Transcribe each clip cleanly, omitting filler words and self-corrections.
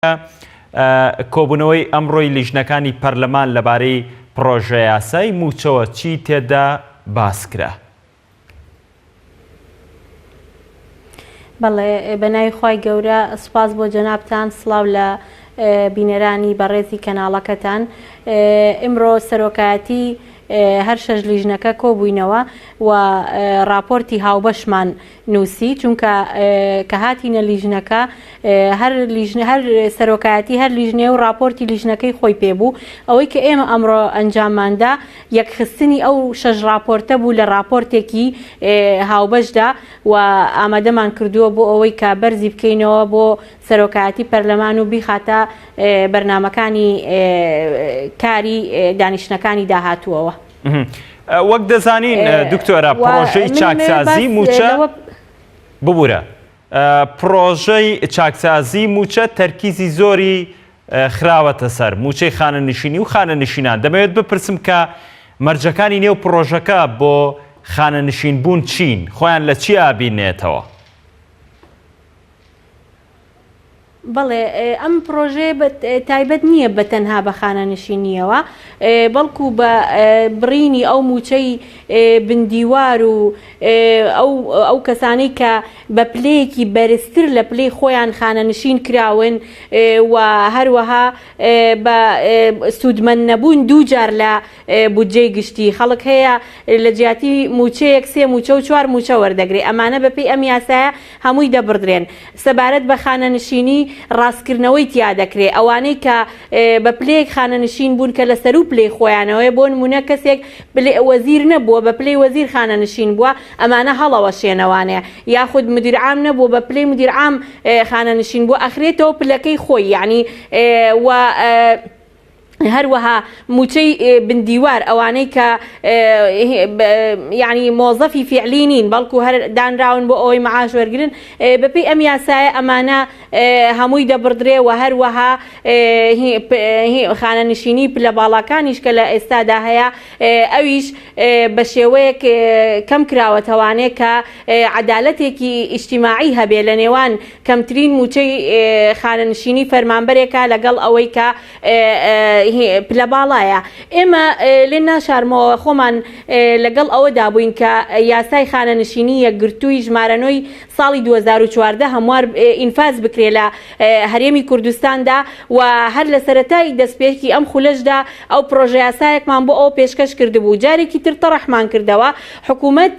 کۆبوونەوەی ئەمڕۆی لیژنەکانی پەرلەمان لەبارەی پڕۆژەیاسای مووچەوە چی تێدا باسکرا؟ بەڵێ بەناوی خوای گەورە سوپاس بۆ جەنابتان سڵاو لە بینەرانی بەڕێزی کەناڵەکەتان ئمڕۆ سەرۆکایەتی هەر شەش لیژنەکە کۆبووینەوە و ڕاپۆرتی هاوبەشمان نووسی چونکە کە هاتینە لیژنەکە هەر لیژنە هەر سەرۆکایەتی هەر لیژنەیە و ڕاپۆرتی لیژنەکەی خۆی پێ بوو ئەوەی کە ئێمە ئەمڕۆ ئەنجامماندا یەکخستنی ئەو شەش ڕاپۆرتە بوو لە ڕاپۆرتێکی هاوبەشدا و ئامادەمان کردووە بۆ ئەوەی کە بەرزی بکەینەوە بۆ سەرۆکایەتی پەرلەمان و بیخاتە بەرنامەکانی کاری دانیشتنەکانی داهاتووەوە. وەک دەزانین دکتۆرە پڕۆژەی چاکسازی مووچە ببورە پڕۆژەی چاکسازی مووچە تەرکیزی زۆری خراوەتە سەر مووچەی خانەنشینی و خانەنشینان دەمەوێت بپرسم کە مەرجەکانی نێو پڕۆژەکە بۆ خانەنشین بوون چین خۆیان لە چیا بینێتەوە؟ بەڵێ ئەم پڕۆژەیە بە تایبەت نییە بە تەنها بە خانەنشینییەوە، بەڵکو بە بڕینی ئەو مووچەی بندیوار و ئەو ئەو کەسانەی کە بە پلەیەکی بەرزتر لە پلەی خۆیان خانەنشین کراون و هەروەها بە سوودمەند نەبوون دووجار لە بودجەی گشتی، خەڵک هەیە لە جیاتی مووچەیەک سێ مووچە و چوار مووچە وەردەگرێ، ئەمانە بەپێی ئەم یاسایە هەمووی دەبڕدرێن. سەبارەت بە خانەنشینی ڕاستکردنەوەی تیا دەکرێ، ئەوانەی کە بە پلەیەک خانەنشین بوون کە لە سەروو پلەی خۆیانەوەیە، بۆ نموونە کەسێک وەزیر نەبووە بە پلەی وەزیر خانەنشین بووە، ئەمانە هەڵەوەشێنەوانێ، یاخود مدیر عام نەبووە بە پلەی مدیر عام خانەنشین بووە، ئەخرێتەوە پلەکەی خۆی یەعنی و. هەروەها مووچەی بندیوار ئەوانەی کە یعنی مۆزەفی فعلی نین بەڵکو هەر دانراون بۆ ئەوەی معاش وەرگن بەپێی ئەم یاسایە ئەمانە هەمووی دەبڕدرێ و هەروەها خانەنشینی پلە باڵاکانیش کە لە ئێستادا هەیە ئەویش بە شێوەیەک کەم کراوەتەوانێ کە عەدالەتێکی ئیجتیماعی هەبێ لە نێوان کەمترین مووچەی خانەنشینی فەرمانبەرێکە لەگەڵ ئەوەی کە پلە باڵایە. ئێمە لێ ناشارمەوە خۆمان لەگەڵ ئەوەدا بووین کە یاسای خانەنشینی یەکگرتووی ژمارە نۆی ساڵی 2014 هەموار ئینفاز بکرێ لە هەرێمی کوردستاندا و هەر لە سەرەتای دەستپێکی ئەم خولەشدا ئەو پڕۆژەیاسایەکمان بۆ ئەوە پێشکەش کردبوو جارێکی تر تەڕحمان کردەوە حکوومەت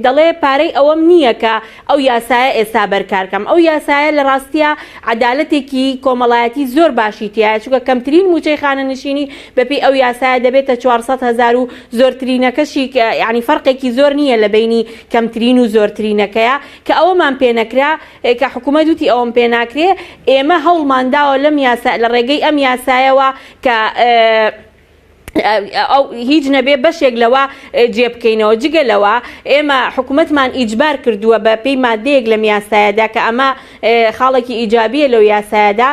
دەڵێ پارەی ئەوەم نییە کە ئەو یاسایە ئێستا بەرکار کەم. ئەو یاسایە لە ڕاستیا عەدالەتێکی کۆمەڵایەتی زۆر باشی تیایە، چونکە کەمترین مووچەی خانەنشینی بەپێی ئەو یاسایە دەبێتە 400 هەزار و زۆرترینەکەشی یانی فەرقێکی زۆر نییە لە بەینی کەمترین و زۆرترینەکەیا کە ئەوەمان پێ نەکرا کە حکوومەت وتی ئەوەم پێ ناکرێ ئێمە هەوڵمان داوە لەم یاسا لە ڕێگەی ئەم یاسایەوە کە ئەو هیچ نەبێ بەشێک لەوە جێ بکەینەوە جگە لەوە ئێمە حکوومەتمان ئیجبار کردووە بە پێی مادەیەک لەم یاسایەدا کە ئەمە خاڵێکی ئیجابیە لەو یاسایەدا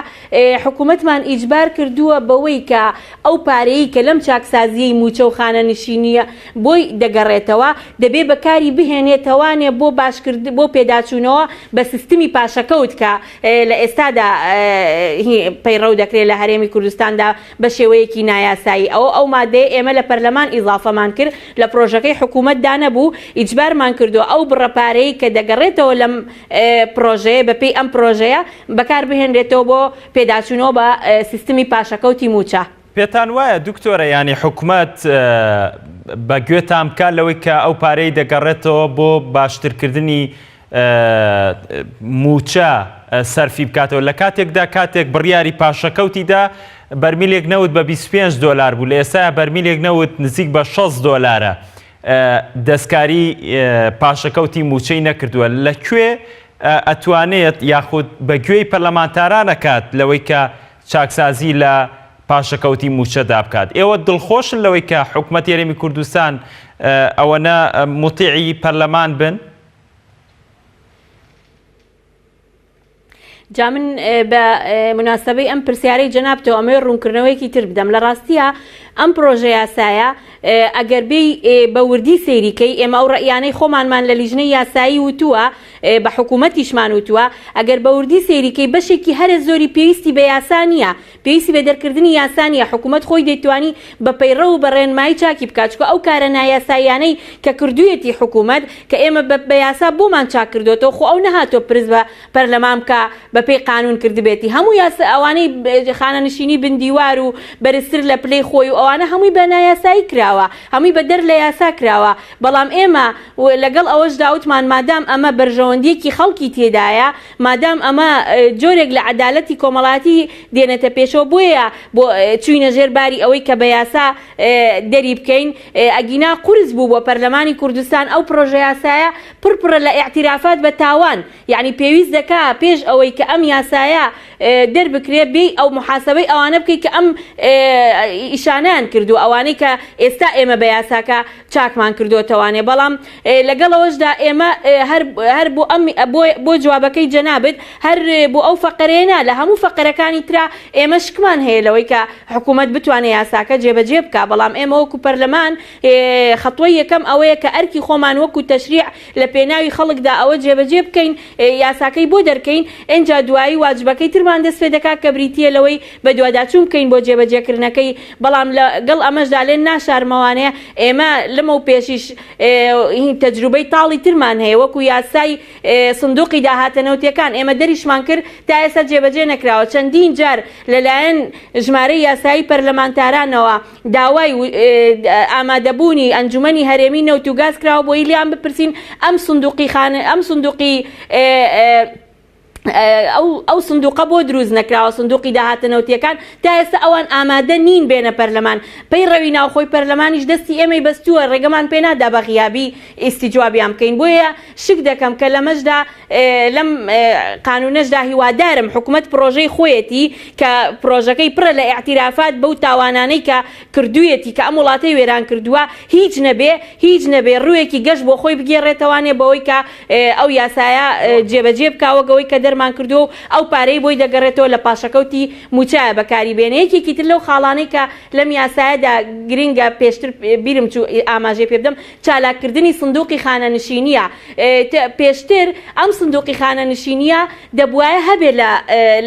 حکوومەتمان ئیجبار کردووە بەوەی کە ئەو پارەیە کە لەم چاکسازیەی مووچە و خانەنشینیە بۆی دەگەڕێتەوە دەبێ بەکاری بهێنێتەوانێ بۆ باشکرد بۆ پێداچوونەوە بە سیستمی پاشەکەوت کە لە ئێستادا پەیڕەو دەکرێت لە هەرێمی کوردستاندا بە شێوەیەکی نایاسایی ئەوە ئەو مادەیە ئێمە لە پەرلەمان ئیزافەمان کرد لە پرۆژەکەی حکوومەتدا نەبوو ئیجبارمان کردووە ئەو بڕە پارەی کە دەگەڕێتەوە لەم پرۆژەیە بەپێی ئەم پرۆژەیە بەکار بهێنرێتەوە بۆ پێداچوونەوە بە سیستمی پاشەکەوتی مووچە. پێتان وایە دکتۆرە یانی حکومەت بە گوێتان بکات لەوەی کە ئەو پارەی دەگەڕێتەوە بۆ باشترکردنی مووچە سەرفی بکاتەوە لە کاتێکدا کاتێک بڕیاری پاشەکەوتی دا بەرمیلێک نەوت بە 25 دۆلار بوو لە ئێستایا بەرمیلێک نەوت نزیک بە 60 دۆلارە دەستکاری پاشەکەوتی مووچەی نەکردووە لە کوێ ئەتوانێت یاخود بە گوێی پەرلەمانتارانەکات لەوەی کە چاکسازی لە پاشەکەوتی مووچەدا بکات. ئێوە دڵخۆشن لەوەی کە حکومەتی هەرێمی کوردستان ئەوەنە موتیعی پەرلەمان بن؟ جا من بە موناسەبەی ئەم پرسیارەی جەنابتەوە ئەمەوێ ڕوونکردنەوەیەکی تر بدەم. لە ڕاستیا ئەم پرۆژە یاسایە ئەگەر بێی بە وردی سەیری کەی، ئێمە ئەو ڕەئیانەی خۆمانمان لە لیژنەی یاسایی وتووە، بە حکوومەتیشمان وتووە، ئەگەر بە وردی سەیری کەی بەشێکی هەرە زۆری پێویستی بە یاسا نییە، پێویستی بە دەرکردنی یاسا نییە، حکوومەت خۆی دەیتوانی بە پەیڕەو و بە ڕێنمایی چاکی بکات، چونکە ئەو کارە نایاساییانەی کە کردوویەتی حکوومەت، کە ئێمە بە یاسا بۆمان چاک کردۆتەوە، خۆ ئەو نەهاتووە پرس بە پەرلەمان بکا بە پێی قانوون کردبێتی، هەموو یاسا ئەوانەی خانەنشینی بن دیوار و بەرزتر لە پلەی خۆی و ئەوانە هەمووی بە نایاسایی کراوە، هەمووی بە دەر لە یاسا کراوە، بەڵام ئێمە لەگەڵ ئەوەشدا وتمان مادام ئەمە بەرژەوەندییەکی خەڵکی تێدایە، مادام ئەمە جۆرێک لە عەدالەتی کۆمەڵایەتی دێنێتە پێشەوە بۆیە بۆ چوینە ژێر باری ئەوەی کە بە یاسا دەری بکەین ئەگینا قورس بوو بۆ پەرلەمانی کوردستان ئەو پرۆژە یاسایە پڕ پڕە لە ئیعتیرافات بە تاوان یەعنی پێویست دەکا پێش ئەوەی کە ئەم یاسایە دەربکرێ بێی ئەو موحاسەبەی ئەوانە بکەی کە ئەم ئیشانەیان کردووە ئەوانەی کە ئێستا ئێمە بە یاساکە چاکمان کردۆتەوانێ بەڵام لەگەڵ ئەوەشدا ئێمە هەر هەر بۆ ئەم بۆ بۆ جوابەکەی جەنابت هەر بۆ ئەو فەقەرەیە نا لە هەموو فەقەرەکانی ترا ئێمە شکمان هەیە لەوەی کە حکوومەت بتوانێ یاساکە جێبەجێ بکا بەڵام ئێمە وەکو پەرلەمان خەتوەی یەکەم ئەوەیە کە ئەرکی خۆمان وەکو تەشریع لە پێناوی خەڵکدا ئەوە جێبەجێ بکەین یاساکەی بۆ دەرکەین ئینجا دوایی واجبەکەی ترمان دەست پێ دەکات کە بریتییە لەوەی بەدواداچوون بکەین بۆ جێبەجێکردنەکەی، بەڵام لە گەڵ ئەمەشدا لێ ناشارمەوانێ ئێمە لەمەو پێشیش تەجروبەی تاڵی ترمان هەیە وەکو یاسای سندوقی داهاتە نەوتیەکان ئێمە دەریشمان کرد تا ئێستا جێبەجێ نەکراوە چەندین جار لەلایەن ژمارەی یاسایی پەرلەمانتارانەوە داوای ئامادەبوونی ئەنجومەنی هەرێمی نەوت و گاز کراوە بۆی لێیان بپرسین ئەم سندوقی خانە ئەم سندوقی ئەو ئەو سندوقە بۆ دروست نەکراوە سندوقی داهاتە نەوتیەکان تا ئێستا ئەوان ئامادە نین بێنە پەرلەمان پەیڕەوی ناوخۆی پەرلەمانیش دەستی ئێمەی بەستووە ڕێگەمان پێ نادا بە غیابی ئیستیجوابیان بکەین بۆیە شک دەکەم کە لەمەشدا لەم قانونەشدا هیوادارم حکومەت پرۆژەی خۆیەتی کە پرۆژەکەی پڕە لە ئیعتیرافات بەو تاوانانەی کە کردوویەتی کە ئەم وڵاتەی وێران کردووە هیچ نەبێ هیچ نەبێ ڕووێکی گەش بۆ خۆی بگێڕێتەوانێ بەوەی کە ئەو یاسایە جێبەجێ بکا وەک ئەوەی کە دەرمان کردووە و ئەو پارەی بۆی دەگەڕێتەوە لە پاشەکەوتی مووچە بەکاری بێنێ یەکێکی تر لەو خاڵانەی کە لەم یاسایەدا گرنگە پێشتر بیرم چوو ئاماژەی پێ بدەم چالاککردنی سندوقی خانەنشینییە پێشتر ئەم سندوقی خانەنشینییە دەبوایە هەبێ لە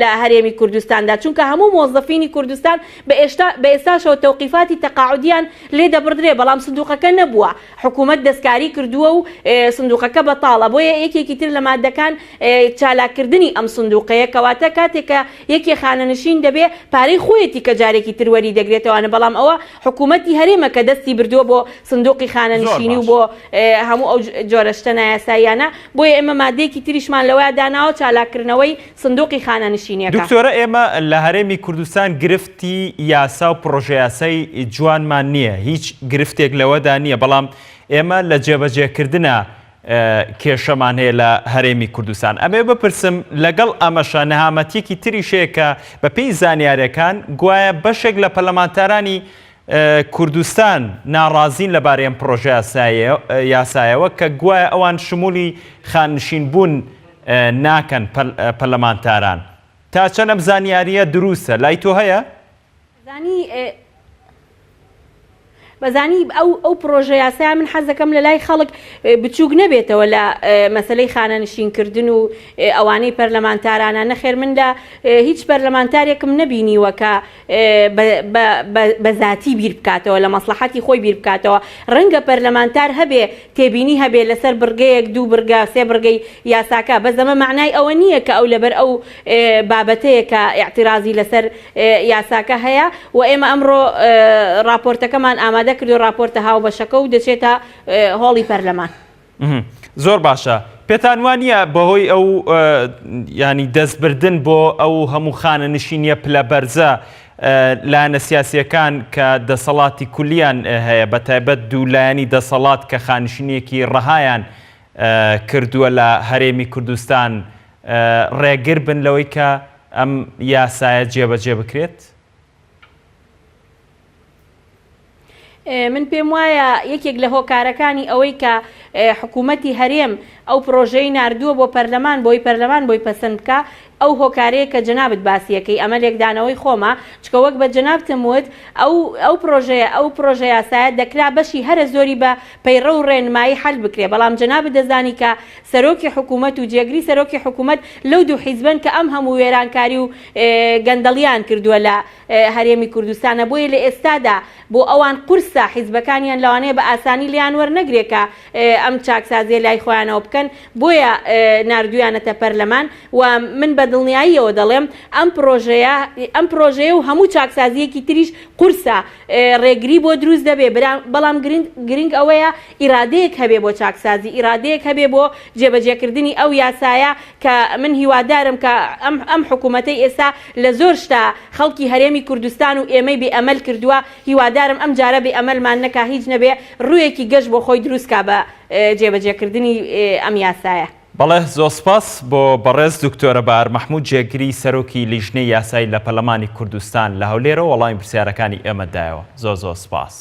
لە هەرێمی کوردستاندا چونکە هەموو مۆزەفینی کوردستان بە ئێشتا بە ئێستاشەوە تەوقیفاتی تەقاعودیان لێ دەبڕدرێ بەڵام سندوقەکە نەبووە حکوومەت دەستکاری کردووە و سندوقەکە بەتاڵە بۆیە یەکێکی تر لە مادەکان چالاککردنی ئەم سندوقەیە کەواتە کاتێک کە یەکێ خانەنشین دەبێ پارەی خۆیەتی کە جارێکی تر وەری دەگرێتەوانە بەڵام ئەوە حکوومەتی هەرێمە کە دەستی بردووە بۆ سندوقی خانەنشینی و بۆ هەموو ئەو جۆرە شتە نایاساییانە بۆیە ئێمە مادەیەکی تریشمان لەوە داناوە چالاککردنەوەی سندوقی خانەنشینیەکە. دکتۆرە ئێمە لە هەرێمی کوردستان گرفتی یاسا و پڕۆژەیاسای جوانمان نییە هیچ گرفتێک لەوەدا نییە بەڵام ئێمە لە جێبەجێکردنا کێشەمان هەیە لە هەرێمی کوردستان ئەمەوێ بپرسم لەگەڵ ئەمەشا نەهامەتیەکی تریش هەیە کە بەپێی زانیارەکان گوایە بەشێک لە پەرلەمانتارانی کوردستان ناڕازین لەبارەی ئەم پڕۆژە یاسایەوە کە گوایە ئەوان شمولی خاننشین بوون ناکەن پەرلەمانتاران تا چەند ئەم زانیاریە دروستە لای تۆ هەیە؟ زانی بەزانی ئەو ئەو پرۆژە یاسایە من حەز دەکەم لە لای خەڵک بچووک نەبێتەوە لە مەسەلەی خانەنشین کردن و ئەوانەی پەرلەمانتارانە نەخێر من لە هیچ پەرلەمانتارێکم نەبینیوە کە بە زاتی بیر بکاتەوە، لە مەسڵەحەتی خۆی بیر بکاتەوە. ڕەنگە پەرلەمانتار هەبێ تێبینی هەبێ لەسەر بڕگەیەک، دوو بڕگە، سێ بڕگەی یاساکە، بەس ئەمە مەعنای ئەوە نییە کە ئەو لەبەر ئەو بابەتەیە کە ئیعتیرازی لەسەر یاساکە هەیە و ئێمە ئەمڕۆ ڕاپۆرتەکەمان ئامادە کردووە، ڕاپۆرتە هاوبەشەکە و دەچێتە هۆڵی پەرلەمان. زۆر باشە پێتان وا نییە بەهۆی ئەو ینی دەستبردن بۆ ئەو هەموو خانە نشینیە پلە بەرزە لایەنە سیاسیەکان کە دەسەڵاتی کولیان هەیە بە تایبەت دوو لایەنی دەسەڵات کە خانشینیەکی ڕەهایان کردووە لە هەرێمی کوردستان ڕێگر بن لەوەی کە ئەم یاسایە جێبەجێ بکرێت؟ من پێم وایە یەکێک لە هۆکارەکانی ئەوەی کە حکوومەتی هەرێم ئەو پرۆژەی ناردووە بۆ پەرلەمان بۆی پەرلەمان بۆی پەسەند بکا ئەو هۆکارەیە کە جەنابت باسی ئەکەی ئەمە لێکدانەوەی خۆمە چکە وەک بە جەنابتم وت ئەو ئەو پرۆژەیە ئەو پرۆژە یاسایە دەکرا بەشی هەرە زۆری بە پەیڕەو و ڕێنمایی حەل بکرێ بەڵام جەنابت دەزانی کە سەرۆکی حکوومەت و جێگری سەرۆکی حکوومەت لەو دوو حیزبەن کە ئەم هەموو وێرانکاری و گەندەڵیان کردووە لە هەرێمی کوردستانە بۆیە لە ئێستادا بۆ ئەوان قورسە حیزبەکانیان لەوانەیە بە ئاسانی لێیان وەرنەگرێ کە ئەم چاکسازیە لای خۆیانەوە بکەن بۆیە ناردویانەتە پەرلەمان و من بە دڵنیاییەوە دەڵێم ئەم پرۆژەیە ئەم پرۆژەیە و هەموو چاکسازیەکی تریش قورسە ڕێگری بۆ دروست دەبێ بەڵام گرنگ گرنگ ئەوەیە ئیرادەیەک هەبێ بۆ چاکسازی ئیرادەیەک هەبێ بۆ جێبەجێکردنی ئەو یاسایە کە من هیوادارم کە ئەم ئەم حکوومەتەی ئێستا لە زۆر شتا خەڵکی هەرێمی کوردستان و ئێمەی بێ ئەمەل کردووە، هیوادارم ئەم جارە بێ ئەمەلمان نەکا هیچ نەبێ ڕوویەکی گەش بۆ خۆی دروست کا بە جێبەجێکردنی ئەم یاسایە. بەڵێ زۆر سپاس بۆ بەڕێز دکتۆرە بەهار مەحمود جێگری سەرۆکی لیژنەی یاسایی لە پەرلەمانی کوردستان لە هەولێرەوە وەڵامی پرسیارەکانی ئێمەت دایەوە زۆر زۆر سپاس.